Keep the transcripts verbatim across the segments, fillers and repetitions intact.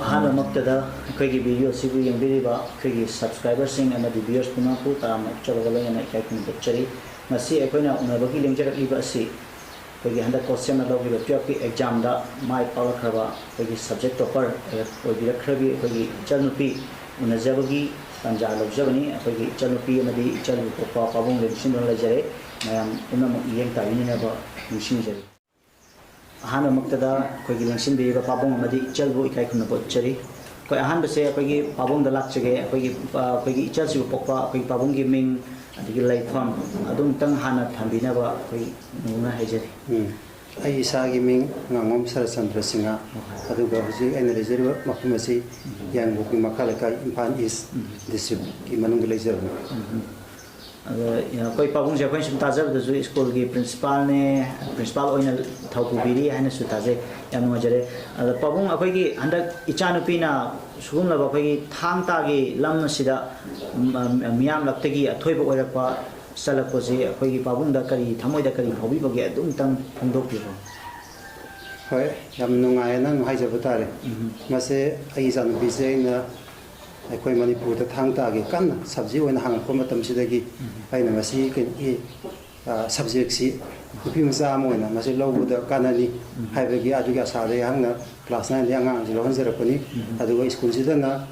ꯑꯍꯥꯟꯕꯃꯛꯇꯗ ꯑꯩꯈꯣꯏꯒꯤ ꯚꯤꯗꯤꯑꯣ ꯑꯁꯤꯕꯨ ꯌꯦꯡꯕꯤꯔꯤꯕ ꯑꯩꯈꯣꯏꯒꯤ ꯁꯕꯁꯀ꯭ꯔꯥꯏꯕꯔꯁꯤꯡ ꯑꯃꯗꯤ ꯚꯤꯌꯔꯁ ꯄꯨꯝꯅꯃꯛꯄꯨ ꯇꯔꯥꯝꯅ ꯑꯣꯛꯆꯕꯒ ꯂꯣꯏꯅꯅ ꯏꯀꯥꯏ ꯈꯨꯝꯅꯕ ꯎꯠꯆꯔꯤ꯫ ꯉꯁꯤ ꯑꯩꯈꯣꯏꯅ ꯎꯅꯕꯒꯤ ꯂꯦꯡꯖꯔꯛꯂꯤꯕ ꯑꯁꯤ ꯑꯩꯈꯣꯏꯒꯤ ꯍꯟꯗꯛ ꯀꯣꯔꯁ ꯁꯦꯝꯅ ꯂꯧꯈꯤꯕ ꯇꯨꯌꯦꯜꯐꯀꯤ ꯑꯦꯛꯖꯥꯝꯗ ꯃꯥꯏ ꯄꯥꯛꯂꯛꯈ꯭ꯔꯕ ꯑꯩꯈꯣꯏꯒꯤ ꯁꯕꯖꯦꯛ ꯇꯣꯄꯔ ꯑꯣꯏꯕꯤꯔꯛꯈ꯭ꯔꯕꯤ ꯑꯩꯈꯣꯏꯒꯤ ꯏꯆꯜꯅꯨꯄꯤ ꯎꯅꯖꯕꯒꯤ ꯇꯥꯟꯖꯥ ꯂꯧꯖꯕꯅꯤ꯫ ꯑꯩꯈꯣꯏꯒꯤ ꯏꯆꯜꯅꯨꯄꯤ ꯑꯃꯗꯤ ꯏꯆꯜꯕꯨ ꯄꯣꯛꯄ ꯄꯥꯕꯨꯡ ꯂꯦꯡꯁꯤꯟꯗꯨꯅ ꯂꯩꯖꯔꯦ꯫ ꯃꯌꯥꯝ ꯄꯨꯝꯅꯃꯛ ꯃꯤꯠꯌꯦꯡ ꯇꯥꯕꯤꯅꯅꯕ ꯅꯤꯡꯁꯤꯡꯖꯔꯤ꯫ ꯑꯍꯥꯟꯕꯃꯛꯇꯗ ꯑꯩꯈꯣꯏꯒꯤ ꯂꯦꯡꯁꯤꯟꯕꯤꯔꯤꯕ ꯄꯥꯕꯨꯡ ꯑꯃꯗꯤ ꯏꯆꯜꯕꯨ ꯏꯀꯥꯏ ꯈꯨꯝꯅꯕ ꯎꯠꯆꯔꯤ꯫ ꯑꯩꯈꯣꯏ ꯑꯍꯥꯟꯕꯁꯦ ꯑꯩꯈꯣꯏꯒꯤ ꯄꯥꯕꯨꯡꯗ ꯂꯥꯛꯆꯒꯦ꯫ ꯑꯩꯈꯣꯏꯒꯤ, ꯑ, ꯑꯩꯈꯣꯏꯒꯤ ꯏꯆꯜꯁꯤꯕꯨ ꯄꯣꯛꯄ ꯑꯩꯈꯣꯏꯒꯤ ꯄꯥꯕꯨꯡꯒꯤ ꯃꯤꯡ ꯑꯗꯒꯤ ꯂꯩꯐꯝ ꯑꯗꯨꯝꯇꯪ ꯍꯥꯟꯅ ꯊꯝꯕꯤꯅꯕ ꯑꯩꯈꯣꯏ ꯅꯨꯡꯅ ꯍꯥꯏꯖꯔꯤ꯫ ꯎꯝ꯫ ꯑꯩ ꯏꯁꯥꯒꯤ ꯃꯤꯡ ꯉꯥꯉꯣꯝ ꯁꯔꯠꯆꯟꯗ꯭ꯔ ꯁꯤꯡꯍ, ꯑꯗꯨꯒ ꯍꯧꯖꯤꯛ ꯑꯩꯅ ꯂꯩꯖꯔꯤꯕ ꯃꯐꯝ ꯑꯁꯤ ꯌꯥꯏꯉꯪꯄꯣꯛꯄꯤ ꯃꯈꯥ ꯂꯩꯀꯥꯏ, ꯏꯝꯐꯥꯜ ꯏꯁ ꯗꯤꯁꯇ꯭ꯔꯤꯛꯀꯤ ꯃꯅꯨꯡꯗ ꯂꯩꯖꯕꯅꯤ꯫ ꯑꯗꯣ ꯑꯩꯈꯣꯏ ꯄꯥꯕꯨꯡꯁꯦ ꯑꯩꯈꯣꯏꯅ ꯁꯨꯝ ꯇꯥꯖꯕꯗꯁꯨ ꯁ꯭ꯀꯨꯜꯒꯤ ꯄ꯭ꯔꯤꯟꯁꯤꯄꯥꯜꯅꯦ, ꯄ꯭ꯔꯤꯟꯁꯤꯄꯥꯜ ꯑꯣꯏꯅ ꯊꯧ ꯄꯨꯕꯤꯔꯤ ꯍꯥꯏꯅꯁꯨ ꯇꯥꯖꯩ꯫ ꯌꯥꯝ ꯅꯨꯡꯉꯥꯏꯖꯔꯦ꯫ ꯑꯗꯣ ꯄꯥꯕꯨꯡ, ꯑꯩꯈꯣꯏꯒꯤ ꯍꯟꯗꯛ ꯏꯆꯥꯅꯨꯄꯤꯅ ꯁꯤꯒꯨꯝꯂꯕ ꯑꯩꯈꯣꯏꯒꯤ ꯊꯥꯡ ꯇꯥꯒꯤ ꯂꯝ ꯑꯁꯤꯗ, ꯎꯝ, ꯃꯤꯌꯥꯝꯂꯛꯇꯒꯤ ꯑꯊꯣꯏꯕ ꯑꯣꯏꯔꯛꯄ ꯆꯠꯂꯛꯄꯁꯤ ꯑꯩꯈꯣꯏꯒꯤ ꯄꯥꯕꯨꯡꯗ ꯀꯔꯤ, ꯊꯃꯣꯏꯗ ꯀꯔꯤ ꯐꯥꯎꯕꯤꯕꯒꯦ? ꯑꯗꯨꯝꯇꯪ ꯐꯣꯡꯗꯣꯛꯄꯤꯔꯣ꯫ ꯍꯣꯏ, ꯌꯥꯝ ꯅꯨꯡꯉꯥꯏꯌꯦ ꯅꯪ ꯍꯥꯏꯖꯕ ꯇꯥꯔꯦ꯫ ꯎꯝ꯫ ꯃꯁꯦ ꯑꯩꯒꯤ ꯏꯆꯥꯅꯨꯄꯤꯁꯦ ꯑꯩꯅ ꯑꯩꯈꯣꯏ ꯃꯅꯤꯄꯨꯔꯗ ꯊꯥꯡ ꯇꯥꯒꯤ ꯀꯟꯅ ꯁꯕꯖꯦꯛ ꯑꯣꯏꯅ ꯍꯥꯡꯉꯛꯄ ꯃꯇꯝꯁꯤꯗꯒꯤ ꯑꯩꯅ ꯃꯁꯤ ꯀꯩꯅꯣꯒꯤ, ꯑ, ꯁꯕꯖꯦꯛꯁꯤ ꯅꯨꯄꯤ ꯃꯆꯥ ꯑꯃ ꯑꯣꯏꯅ ꯃꯁꯤ ꯂꯧꯕꯗ ꯀꯥꯟꯅꯅꯤ ꯍꯥꯏꯕꯒꯤ ꯑꯗꯨꯒꯤ ꯑꯁꯥꯗ ꯑꯩꯍꯥꯛꯅ ꯀ꯭ꯂꯥꯁ ꯅꯥꯏꯟꯗꯒꯤ ꯑꯉꯥꯡꯁꯤ ꯂꯧꯍꯟꯖꯔꯛꯄꯅꯤ꯫ ꯑꯗꯨꯒ ꯁ꯭ꯀꯨꯜꯁꯤꯗꯅ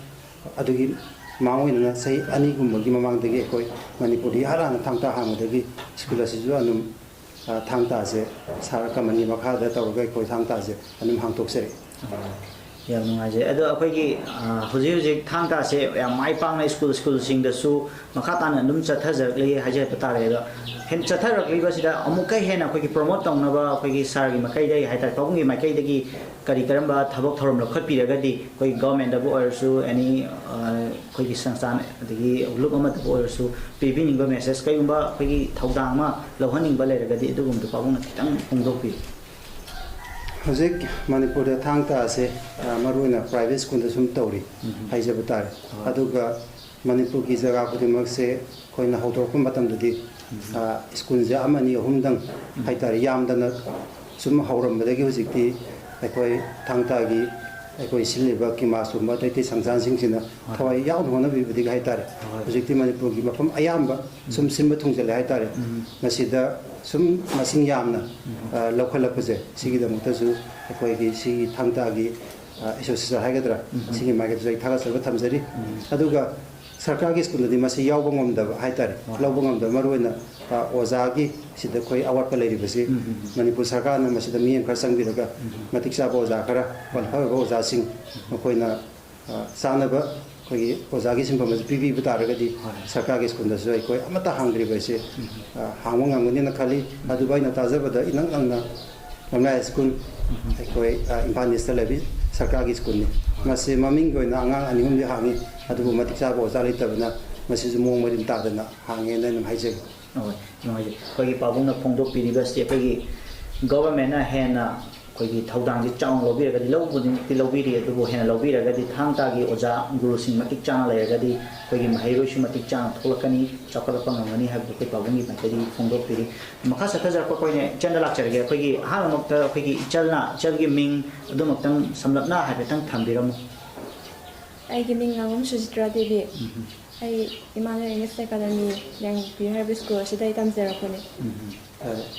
ꯑꯗꯨꯒꯤ ꯃꯃꯥꯡ ꯑꯣꯏꯅ ꯆꯍꯤ ꯑꯅꯤꯒꯨꯝꯕꯒꯤ ꯃꯃꯥꯡꯗꯒꯤ ꯑꯩꯈꯣꯏ ꯃꯅꯤꯄꯨꯔꯗ ꯏꯍꯥꯟ ꯍꯥꯟꯅ ꯊꯥꯡ ꯇꯥ ꯍꯥꯡꯕꯗꯒꯤ ꯁ꯭ꯀꯨꯜ ꯑꯁꯤꯁꯨ ꯑꯗꯨꯝ, ꯑ, ꯊꯥꯡ ꯇꯥꯁꯦ ꯁꯥꯔ ꯀꯃꯟꯒꯤ ꯃꯈꯥꯗ ꯇꯧꯔꯒ ꯑꯩꯈꯣꯏ ꯊꯥꯡ ꯇꯥꯁꯦ ꯑꯗꯨꯝ ꯍꯥꯡꯗꯣꯛꯆꯔꯤ꯫ ꯌꯥꯝ ꯅꯨꯡꯉꯥꯏꯖꯩ꯫ ꯑꯗꯣ ꯑꯩꯈꯣꯏꯒꯤ, ꯑ, ꯍꯧꯖꯤꯛ ꯍꯧꯖꯤꯛ ꯊꯥꯡ ꯇꯥꯁꯦ ꯌꯥꯝ ꯃꯥꯏ ꯄꯥꯛꯅ ꯁ꯭ꯀꯨꯜ, ꯁ꯭ꯀꯨꯜꯁꯤꯡꯗꯁꯨ ꯃꯈꯥ ꯇꯥꯅ ꯑꯗꯨꯝ ꯆꯠꯊꯖꯔꯛꯂꯤ ꯍꯥꯏꯖꯕ ꯇꯥꯔꯦ꯫ ꯑꯗꯣ ꯍꯦꯟ ꯆꯠꯊꯔꯛꯂꯤꯕꯁꯤꯗ ꯑꯃꯨꯛꯀ ꯍꯦꯟꯅ ꯑꯩꯈꯣꯏꯒꯤ ꯄ꯭ꯔꯣꯃꯣꯠ ꯇꯧꯅꯕ ꯑꯩꯈꯣꯏꯒꯤ ꯁꯥꯔꯒꯤ ꯃꯥꯏꯀꯩꯗꯒꯤ ꯍꯥꯏ ꯇꯥꯔꯦ, ꯄꯥꯕꯨꯡꯒꯤ ꯃꯥꯏꯀꯩꯗꯒꯤ ꯀꯔꯤ ꯀꯔꯝꯕ ꯊꯕꯛ ꯊꯧꯔꯝ ꯂꯧꯈꯠꯄꯤꯔꯒꯗꯤ ꯑꯩꯈꯣꯏ ꯒꯚꯔꯟꯃꯦꯟꯗꯕꯨ ꯑꯣꯏꯔꯁꯨ, ꯑꯦꯅꯤ, ꯑ, ꯑꯩꯈꯣꯏꯒꯤ ꯁꯪꯁꯊꯥꯟ ꯑꯗꯒꯤ ꯂꯨꯞ ꯑꯃꯗꯕꯨ ꯑꯣꯏꯔꯁꯨ ꯄꯤꯕꯤꯅꯤꯡꯕ ꯃꯦꯁꯦꯖ, ꯀꯔꯤꯒꯨꯝꯕ ꯑꯩꯈꯣꯏꯒꯤ ꯊꯧꯗꯥꯡ ꯑꯃ ꯂꯧꯍꯟꯅꯤꯡꯕ ꯂꯩꯔꯒꯗꯤ ꯑꯗꯨꯒꯨꯝꯕꯗꯨ ꯄꯥꯕꯨꯡꯅ ꯈꯤꯇꯪ ꯐꯣꯡꯗꯣꯛꯄꯤꯌꯨ꯫ ꯍꯧꯖꯤꯛ ꯃꯅꯤꯄꯨꯔꯗ ꯊꯥꯡ ꯇꯥ ꯑꯁꯦ, ꯑ, ꯃꯔꯨꯑꯣꯏꯅ private schoolꯗ ꯁꯨꯝ ꯇꯧꯔꯤ, ꯎꯝ꯫ ꯍꯥꯏꯖꯕ ꯇꯥꯔꯦ꯫ ꯍꯣꯏ꯫ ꯑꯗꯨꯒ ꯃꯅꯤꯄꯨꯔꯒꯤ ꯖꯒꯥ ꯈꯨꯗꯤꯡꯃꯛꯁꯦ ꯑꯩꯈꯣꯏꯅ ꯍꯧꯗꯣꯔꯛꯄ ꯃꯇꯝꯗꯗꯤ, ꯎꯝ꯫ ꯑ, schoolꯁꯦ ꯑꯃꯅꯤ ꯑꯍꯨꯝꯗꯪ, ꯎꯝ꯫ ꯍꯥꯏꯇꯥꯔꯦ, ꯌꯥꯝꯗꯅ ꯁꯨꯝ ꯍꯧꯔꯝꯕꯗꯒꯤ ꯍꯧꯖꯤꯛꯇꯤ ꯑꯩꯈꯣꯏ ꯊꯥꯡ ꯇꯥꯒꯤ ꯑꯩꯈꯣꯏ ꯁꯤꯜꯂꯤꯕ ꯀꯤꯃꯥꯁꯀꯨꯝꯕ ꯑꯇꯩ ꯑꯇꯩ ꯁꯪꯁꯊꯥꯟꯁꯤꯡꯁꯤꯅ, ꯍꯣꯏ꯫ ꯊꯋꯥꯏ ꯌꯥꯎꯅ ꯍꯣꯠꯅꯕꯤꯕꯗꯒꯤ ꯍꯥꯏꯇꯥꯔꯦ, ꯍꯣꯏ꯫ ꯍꯧꯖꯤꯛꯇꯤ ꯃꯅꯤꯄꯨꯔꯒꯤ ꯃꯐꯝ ꯑꯌꯥꯝꯕ ꯁꯨꯝ ꯎꯝ꯫ ꯁꯤꯟꯕ ꯊꯨꯡꯖꯜꯂꯦ ꯍꯥꯏꯇꯥꯔꯦ꯫ ꯎꯝ꯫ ꯃꯁꯤꯗ ꯁꯨꯝ ꯃꯁꯤꯡ ꯌꯥꯝꯅ, ꯎꯝ꯫ ꯑ, ꯂꯧꯈꯠꯂꯛꯄꯁꯦ, ꯁꯤꯒꯤꯗꯃꯛꯇꯁꯨ ꯑꯩꯈꯣꯏꯒꯤ ꯁꯤꯒꯤ ꯊꯥꯡ ꯇꯥꯒꯤ, ꯑ, association ꯍꯥꯏꯒꯗ꯭ꯔꯥ, ꯎꯝ꯫ ꯁꯤꯒꯤ ꯃꯥꯏꯀꯩꯗꯁꯨ ꯑꯩ ꯊꯥꯒꯠꯆꯕ ꯊꯝꯖꯔꯤ꯫ ꯎꯝ꯫ ꯑꯗꯨꯒ ꯁꯔꯀꯥꯔꯒꯤ schoolꯗꯗꯤ ꯃꯁꯤ ꯌꯥꯎꯕ ꯉꯝꯗꯕ ꯍꯥꯏꯇꯥꯔꯦ, ꯍꯣꯏ꯫ ꯂꯧꯕ ꯉꯝꯗꯕ, ꯃꯔꯨꯑꯣꯏꯅ, ꯑ, ꯑꯣꯖꯥꯒꯤ ꯁꯤꯗ ꯑꯩꯈꯣꯏ ꯑꯋꯥꯠꯄ ꯂꯩꯔꯤꯕꯁꯤ, ꯎꯝ, ꯎꯝ, ꯎꯝ꯫ ꯃꯅꯤꯄꯨꯔ ꯁꯔꯀꯥꯔꯅ ꯃꯁꯤꯗ ꯃꯤꯠꯌꯦꯡ ꯈꯔ ꯆꯪꯕꯤꯔꯒ, ꯎꯝ꯫ ꯃꯇꯤꯛ ꯆꯥꯕ ꯑꯣꯖꯥ ꯈꯔ, qualify ꯑꯣꯏꯕ ꯑꯣꯖꯥꯁꯤꯡ, ꯃꯈꯣꯏꯅ, ꯑ, ꯆꯥꯅꯕ ꯑꯩꯈꯣꯏꯒꯤ ꯑꯣꯖꯥꯒꯤ ꯁꯤꯟꯐꯝ ꯑꯁꯤ ꯄꯤꯕꯤꯕ ꯇꯥꯔꯒꯗꯤ, ꯍꯣꯏ꯫ ꯁꯔꯀꯥꯔꯒꯤ schoolꯗꯁꯨ ꯑꯩꯈꯣꯏ ꯑꯃꯠꯇ ꯍꯥꯡꯗ꯭ꯔꯤꯕ ꯑꯁꯤ, ꯎꯝ꯫ ꯑ, ꯍꯥꯡꯕ ꯉꯝꯒꯅꯤꯅ ꯈꯜꯂꯤ꯫ ꯑꯗꯨꯕꯨ ꯑꯩꯅ ꯇꯥꯖꯕꯗ ꯏꯅꯛ ꯅꯛꯅ ꯂꯝꯂꯥꯏ school, ꯎꯝ꯫ ꯑꯩꯈꯣꯏ, ꯑ, ꯏꯝꯐꯥꯜ ꯏꯁꯇ ꯂꯩꯕꯤ ꯁꯔꯀꯥꯔꯒꯤ schoolꯅꯤ꯫ ꯍꯣꯏ꯫ ꯃꯁꯤ ꯃꯃꯤꯡꯒꯤ ꯑꯣꯏꯅ ꯑꯉꯥꯡ ꯑꯅꯤ ꯑꯍꯨꯝꯗꯤ ꯍꯥꯡꯉꯤ, ꯑꯗꯨꯕꯨ ꯃꯇꯤꯛ ꯆꯥꯕ ꯑꯣꯖꯥ ꯂꯩꯇꯕꯅ ꯃꯁꯤꯁꯨ ꯃꯑꯣꯡ ꯃꯔꯤꯟ ꯇꯥꯗꯅ ꯍꯥꯡꯉꯦꯅ ꯑꯗꯨꯝ ꯍꯥꯏꯖꯒꯦ꯫ ꯍꯣꯏ, ꯅꯨꯡꯉꯥꯏꯖꯩ꯫ ꯑꯩꯈꯣꯏꯒꯤ ꯄꯥꯕꯨꯡꯅ ꯐꯣꯡꯗꯣꯛꯄꯤꯔꯤꯕ ꯑꯁꯤ ꯑꯩꯈꯣꯏꯒꯤ governmentꯅ ꯍꯦꯟꯅ ꯑꯩꯈꯣꯏꯒꯤ ꯊꯧꯗꯥꯡꯁꯤ ꯆꯥꯎꯅ ꯂꯧꯕꯤꯔꯒꯗꯤ, ꯂꯧꯕꯗꯤ ꯂꯧꯕꯤꯔꯤ, ꯑꯗꯨꯕꯨ ꯍꯦꯟꯅ ꯂꯧꯕꯤꯔꯒꯗꯤ ꯊꯥꯡ ꯇꯥꯒꯤ ꯑꯣꯖꯥ ꯒꯨꯔꯨꯁꯤꯡ ꯃꯇꯤꯛ ꯆꯥꯅ ꯂꯩꯔꯒꯗꯤ ꯑꯩꯈꯣꯏꯒꯤ ꯃꯍꯩꯔꯣꯏꯁꯨ ꯃꯇꯤꯛ ꯆꯥꯅ ꯊꯣꯛꯂꯛꯀꯅꯤ, ꯆꯥꯎꯈꯠꯂꯛꯄ ꯉꯝꯒꯅꯤ ꯍꯥꯏꯕꯗꯨ ꯑꯩꯈꯣꯏ ꯄꯥꯕꯨꯡꯒꯤ ꯃꯥꯏꯀꯩꯗꯒꯤ ꯐꯣꯡꯗꯣꯛꯄꯤꯔꯤ꯫ ꯃꯈꯥ ꯆꯠꯊꯖꯔꯛꯄ ꯑꯩꯈꯣꯏꯅ ꯏꯆꯟꯗ ꯂꯥꯛꯆꯔꯒꯦ꯫ ꯑꯩꯈꯣꯏꯒꯤ ꯑꯍꯥꯟꯕꯃꯛꯇ ꯑꯩꯈꯣꯏꯒꯤ ꯏꯆꯜꯅ, ꯏꯆꯜꯒꯤ ꯃꯤꯡ ꯑꯗꯨꯃꯛꯇꯪ ꯁꯝꯂꯞꯅ ꯍꯥꯏꯐꯦꯠꯇꯪ ꯊꯝꯕꯤꯔꯝꯃꯨ꯫ ꯑꯩꯒꯤ ꯃꯤꯡ ꯉꯥꯉꯣꯝ ꯁꯨꯖꯤꯇ꯭ꯔꯥ ꯗꯦꯕꯤ꯫ ꯎꯝ꯫ ꯑꯩ ꯏꯃꯥꯅꯨꯑꯦꯜ ꯏꯪꯂꯤꯁ ꯑꯦꯀꯥꯗꯃꯤ, ꯂꯦꯡꯕꯤ ꯍꯥꯏꯔꯤꯕ school ꯑꯁꯤꯗ ꯑꯩ ꯇꯝꯖꯔꯛꯄꯅꯤ꯫ ꯎꯝ꯫ ꯑ,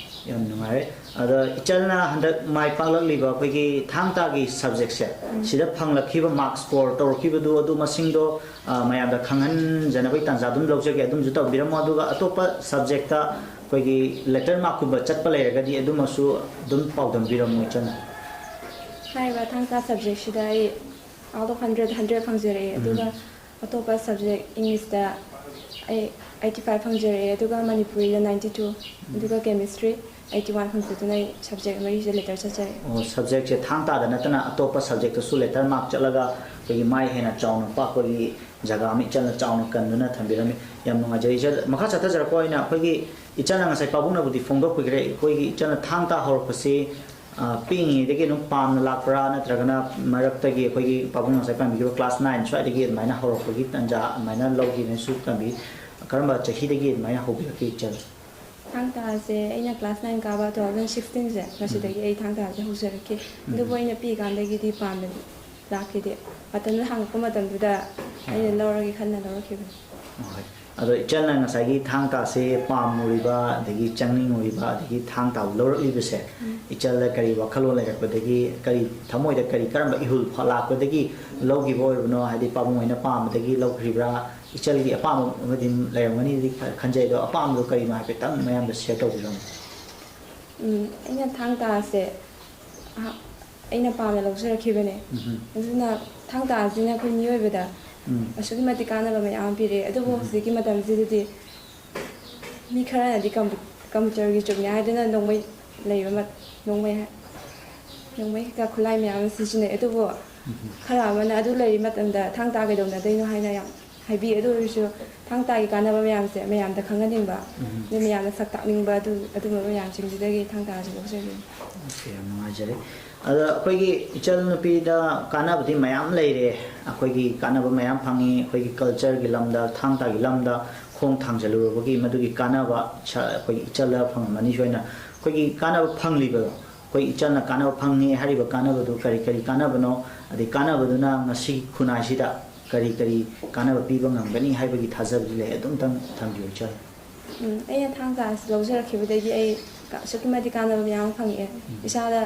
ꯌꯥꯝ ꯅꯨꯡꯉꯥꯏꯔꯦ꯫ ꯑꯗ ꯏꯆꯜꯅ ꯍꯟꯗꯛ ꯃꯥꯏ ꯄꯥꯛꯂꯛꯂꯤꯕ ꯑꯩꯈꯣꯏꯒꯤ ꯊꯥꯡ ꯇꯥꯒꯤ subjectꯁꯦ, ꯎꯝ꯫ ꯁꯤꯗ ꯐꯪꯂꯛꯈꯤꯕ mark score ꯇꯧꯔꯛꯈꯤꯕꯗꯨ, ꯑꯗꯨ ꯃꯁꯤꯡꯗꯣ, ꯑ, ꯃꯌꯥꯝꯗ ꯈꯪꯍꯟꯖꯅꯕꯒꯤ ꯇꯥꯟꯖꯥ ꯑꯗꯨꯝ ꯂꯧꯖꯒꯦ꯫ ꯑꯗꯨꯝꯁꯨ ꯇꯧꯕꯤꯔꯝꯃꯣ꯫ ꯑꯗꯨꯒ ꯑꯇꯣꯞꯄ subjectꯇ ꯑꯩꯈꯣꯏꯒꯤ letter markꯀꯨꯝꯕ ꯆꯠꯄ ꯂꯩꯔꯒꯗꯤ ꯑꯗꯨꯃꯁꯨ ꯑꯗꯨꯝ ꯄꯥꯎꯗꯝꯕꯤꯔꯝꯃꯣ ꯏꯆꯟꯅ꯫ ꯍꯥꯏꯔꯤꯕ ꯊꯥꯡ ꯇꯥ subjectꯁꯤꯗ ꯑꯩ out of hundred, hundred ꯐꯪꯖꯔꯛꯑꯦ꯫ ꯎꯝ꯫ ꯑꯗꯨꯒ ꯑꯇꯣꯞꯄ subject, Englishꯇ ꯑꯩ eighty five ꯐꯪꯖꯔꯛꯑꯦ, ꯑꯗꯨꯒ ꯃꯅꯤꯄꯨꯔꯤꯗ ninety two, ꯎꯝ꯫ ꯑꯗꯨꯒ chemistry eighty one ꯐꯪꯖꯗꯨꯅ ꯑꯩ subject ꯃꯔꯤꯁꯦ letter ꯆꯠꯆꯔꯛꯑꯦ꯫ ꯑꯣ, subjectꯁꯦ ꯊꯥꯡ ꯇꯥꯗ ꯅꯠꯇꯅ ꯑꯇꯣꯞꯄ subjectꯇꯁꯨ letter mark ꯆꯠꯂꯒ ꯑꯩꯈꯣꯏꯒꯤ ꯃꯥꯏ ꯍꯦꯟꯅ ꯆꯥꯎꯅ ꯄꯥꯛꯄꯒꯤ ꯖꯒꯥ ꯑꯃ ꯏꯆꯟꯅ ꯆꯥꯎꯅ ꯀꯟꯗꯨꯅ ꯊꯝꯕꯤꯔꯝꯃꯤ꯫ ꯌꯥꯝ ꯅꯨꯡꯉꯥꯏꯖꯔꯦ ꯏꯆꯟ꯫ ꯃꯈꯥ ꯆꯠꯊꯖꯔꯛꯄ ꯑꯣꯏꯅ ꯑꯩꯈꯣꯏꯒꯤ ꯏꯆꯟꯅ ꯉꯁꯥꯏ ꯄꯥꯕꯨꯡꯅꯕꯨꯗꯤ ꯐꯣꯡꯗꯣꯛꯄꯤꯈ꯭ꯔꯦ, ꯑꯩꯈꯣꯏꯒꯤ ꯏꯆꯟꯅ ꯊꯥꯡ ꯇꯥ ꯍꯧꯔꯛꯄꯁꯤ ꯑ, ꯄꯤꯛꯏꯉꯩꯗꯒꯤ ꯑꯗꯨꯝ ꯄꯥꯝꯅ ꯂꯥꯛꯄ꯭ꯔꯥ, ꯅꯠꯇ꯭ꯔꯒꯅ ꯃꯔꯛꯇꯒꯤ ꯑꯩꯈꯣꯏꯒꯤ ꯄꯥꯕꯨꯡ ꯉꯁꯥꯏ ꯄꯥꯝꯕꯤꯈꯤꯕ class nine ꯁ꯭ꯋꯥꯏꯗꯒꯤ ꯑꯗꯨꯃꯥꯏꯅ ꯍꯧꯔꯛꯄꯒꯤ ꯇꯥꯟꯖꯥ ꯑꯗꯨꯃꯥꯏꯅ ꯂꯧꯈꯤꯕꯅꯁꯨ ꯇꯝꯕꯤ? ꯀꯔꯝꯕ ꯆꯍꯤꯗꯒꯤ ꯑꯗꯨꯃꯥꯏꯅ ꯍꯧꯕꯤꯔꯛꯀꯦ ꯏꯆꯜ? ꯊꯥꯡ ꯇꯥꯁꯦ ꯑꯩꯅ class nine ꯀꯥꯕ two thousand sixteen ꯁꯦ, ꯃꯁꯤꯗꯒꯤ ꯑꯩ ꯊꯥꯡ ꯇꯥꯁꯦ ꯍꯧꯖꯔꯛꯈꯤ꯫ ꯑꯗꯨꯕꯨ ꯑꯩꯅ ꯄꯤꯛꯏꯀꯥꯟꯗꯒꯤꯗꯤ ꯄꯥꯝꯅ ꯂꯥꯛꯈꯤꯗꯦ꯫ ꯃꯇꯝꯗꯨ ꯍꯥꯡꯉꯛꯄ ꯃꯇꯝꯗꯨꯗ ꯑꯩꯅ ꯂꯧꯔꯒꯦ ꯈꯟꯅ ꯂꯧꯔꯛꯈꯤꯕꯅꯤ꯫ ꯍꯣꯏ꯫ ꯑꯗꯣ ꯏꯆꯜꯅ ꯉꯁꯥꯏꯒꯤ ꯊꯥꯡ ꯇꯥꯁꯦ ꯄꯥꯝꯃꯨꯔꯤꯕ, ꯑꯗꯒꯤ ꯆꯪꯅꯤꯡꯉꯨꯔꯤꯕ, ꯑꯗꯒꯤ ꯊꯥꯡ ꯇꯥꯕ ꯂꯧꯔꯛꯂꯤꯕꯁꯦ, ꯏꯆꯜꯗ ꯀꯔꯤ ꯋꯥꯈꯜꯂꯣꯟ ꯂꯩꯔꯛꯄꯗꯒꯤ, ꯀꯔꯤ ꯊꯃꯣꯏꯗ ꯀꯔꯤ, ꯀꯔꯝꯕ ꯏꯍꯨꯜ ꯐ-, ꯂꯥꯛꯄꯗꯒꯤ ꯂꯧꯈꯤꯕ ꯑꯣꯏꯕꯅꯣ? ꯍꯥꯏꯗꯤ ꯄꯥꯕꯨꯡ ꯍꯣꯏꯅ ꯄꯥꯝꯕꯗꯒꯤ ꯂꯧꯈ꯭ꯔꯤꯕ꯭ꯔꯥ? ꯏꯆꯜꯒꯤ ꯑꯄꯥꯝꯕ ꯑꯃꯗꯤ ꯂꯩꯔꯝꯒꯅꯤꯗꯤ ꯈ-, ꯈꯟꯖꯩ꯫ ꯑꯗꯣ ꯑꯄꯥꯝꯕꯗꯣ ꯀꯔꯤꯅꯣ ꯍꯥꯏꯐꯦꯠꯇꯪ ꯃꯌꯥꯝꯗ share ꯇꯧꯕꯤꯔꯝꯃꯨ꯫ ꯎꯝ, ꯑꯩꯅ ꯊꯥꯡ ꯇꯥ ꯑꯁꯦ ꯑꯍ-, ꯑꯩꯅ ꯄꯥꯝꯅ ꯂꯧꯖꯔꯛꯈꯤꯕꯅꯦ꯫ ꯎꯝ꯫ ꯑꯗꯨꯅ ꯊꯥꯡ ꯇꯥ ꯑꯁꯤꯅ ꯑꯩꯈꯣꯏ ꯃꯤꯑꯣꯏꯕꯗ ꯎꯝ꯫ ꯑꯁꯨꯛꯀꯤ ꯃꯇꯤꯛ ꯀꯥꯟꯅꯕ ꯃꯌꯥꯝ ꯑꯃ ꯄꯤꯔꯛꯑꯦ꯫ ꯑꯗꯨꯕꯨ ꯍꯧꯖꯤꯛꯀꯤ ꯃꯇꯝꯁꯤꯗꯗꯤ ꯃꯤ ꯈꯔꯅꯗꯤ ꯀꯝ-, ꯀꯝꯄ꯭ꯌꯨꯇꯔꯒꯤ ꯖꯨꯒꯅꯦ ꯍꯥꯏꯗꯨꯅ ꯅꯣꯡꯃꯩ ꯂꯩꯕ ꯃꯠ-, ꯅꯣꯡꯃꯩ ꯍꯥꯏ-, ꯅꯣꯡꯃꯩ ꯀꯩꯀꯥ ꯈꯨꯠꯂꯥꯏ ꯃꯌꯥꯝ ꯑꯃ ꯁꯤꯖꯤꯟꯅꯩ꯫ ꯑꯗꯨꯕꯨ ꯈꯔ ꯑꯃꯅ ꯑꯗꯨ ꯂꯩꯔꯤ ꯃꯇꯝꯗ ꯊꯥꯡ ꯇꯥ ꯀꯩꯗꯧꯅꯗꯣꯏꯅꯣ ꯍꯥꯏꯅ ꯌꯥꯝ ꯍꯥꯏꯕꯤ꯫ ꯑꯗꯨ ꯑꯣꯏꯔꯁꯨ ꯊꯥꯡ ꯇꯥꯒꯤ ꯀꯥꯟꯅꯕ ꯃꯌꯥꯝꯁꯦ ꯃꯌꯥꯝꯗ ꯈꯪꯍꯟꯅꯤꯡꯕ, ꯑꯗꯩ ꯃꯌꯥꯝꯅ ꯁꯛ ꯇꯥꯛꯅꯤꯡꯕ, ꯑꯗꯨ, ꯑꯗꯨꯝꯕ ꯃꯌꯥꯝꯁꯤꯡꯁꯤꯗꯒꯤ ꯊꯥꯡ ꯇꯥꯁꯦ ꯂꯧꯖꯒꯤꯕꯅꯤ꯫ ꯑꯣꯀꯦ, ꯌꯥꯝ ꯅꯨꯡꯉꯥꯏꯖꯔꯦ꯫ ꯑꯗ ꯑꯩꯈꯣꯏꯒꯤ ꯏꯆꯜ ꯅꯨꯄꯤꯗ ꯀꯥꯟꯅꯕꯗꯤ ꯃꯌꯥꯝ ꯂꯩꯔꯦ꯫ ꯑꯩꯈꯣꯏꯒꯤ ꯀꯥꯟꯅꯕ ꯃꯌꯥꯝ ꯐꯪꯉꯤ꯫ ꯑꯩꯈꯣꯏꯒꯤ cultureꯒꯤ ꯂꯝꯗ, ꯊꯥꯡ ꯇꯥꯒꯤ ꯂꯝꯗ ꯈꯣꯡ ꯊꯥꯡꯖꯜꯂꯨꯔꯕꯒꯤ ꯃꯗꯨꯒꯤ ꯀꯥꯟꯅꯕ ꯁ-, ꯑꯩꯈꯣꯏꯒꯤ ꯏꯆꯜꯗ ꯐꯪꯉꯝꯃꯅꯤ ꯁꯣꯏꯅ꯫ ꯑꯩꯈꯣꯏꯒꯤ ꯀꯥꯟꯅꯕ ꯐꯪꯂꯤꯕꯗꯣ, ꯑꯩꯈꯣꯏ ꯏꯆꯜꯅ ꯀꯥꯟꯅꯕ ꯐꯪꯉꯤ ꯍꯥꯏꯔꯤꯕ ꯀꯥꯟꯅꯕꯗꯨ ꯀꯔꯤ ꯀꯔꯤ ꯀꯥꯟꯅꯕꯅꯣ? ꯑꯗꯩ ꯀꯥꯟꯅꯕꯗꯨꯅ ꯉꯁꯤ ꯈꯨꯟꯅꯥꯏꯁꯤꯗ ꯀꯔꯤ ꯀꯔꯤ ꯀꯥꯟꯅꯕ ꯄꯤꯕ ꯉꯝꯒꯅꯤ ꯍꯥꯏꯕꯒꯤ ꯊꯥꯖꯕꯗꯤ ꯂꯩ? ꯑꯗꯨꯝꯇꯪ ꯊꯝꯕꯤꯌꯨ ꯏꯆꯜ꯫ ꯎꯝ, ꯑꯩꯅ ꯊꯥꯡ ꯇꯥ ꯑꯁꯤ ꯂꯧꯖꯔꯛꯈꯤꯕꯗꯒꯤ ꯑꯩ ꯑꯁꯨꯛꯀꯤ ꯃꯇꯤꯛ ꯀꯥꯟꯅꯕ ꯃꯌꯥꯝ ꯑꯃ ꯐꯪꯉꯛꯑꯦ꯫ ꯏꯁꯥꯗ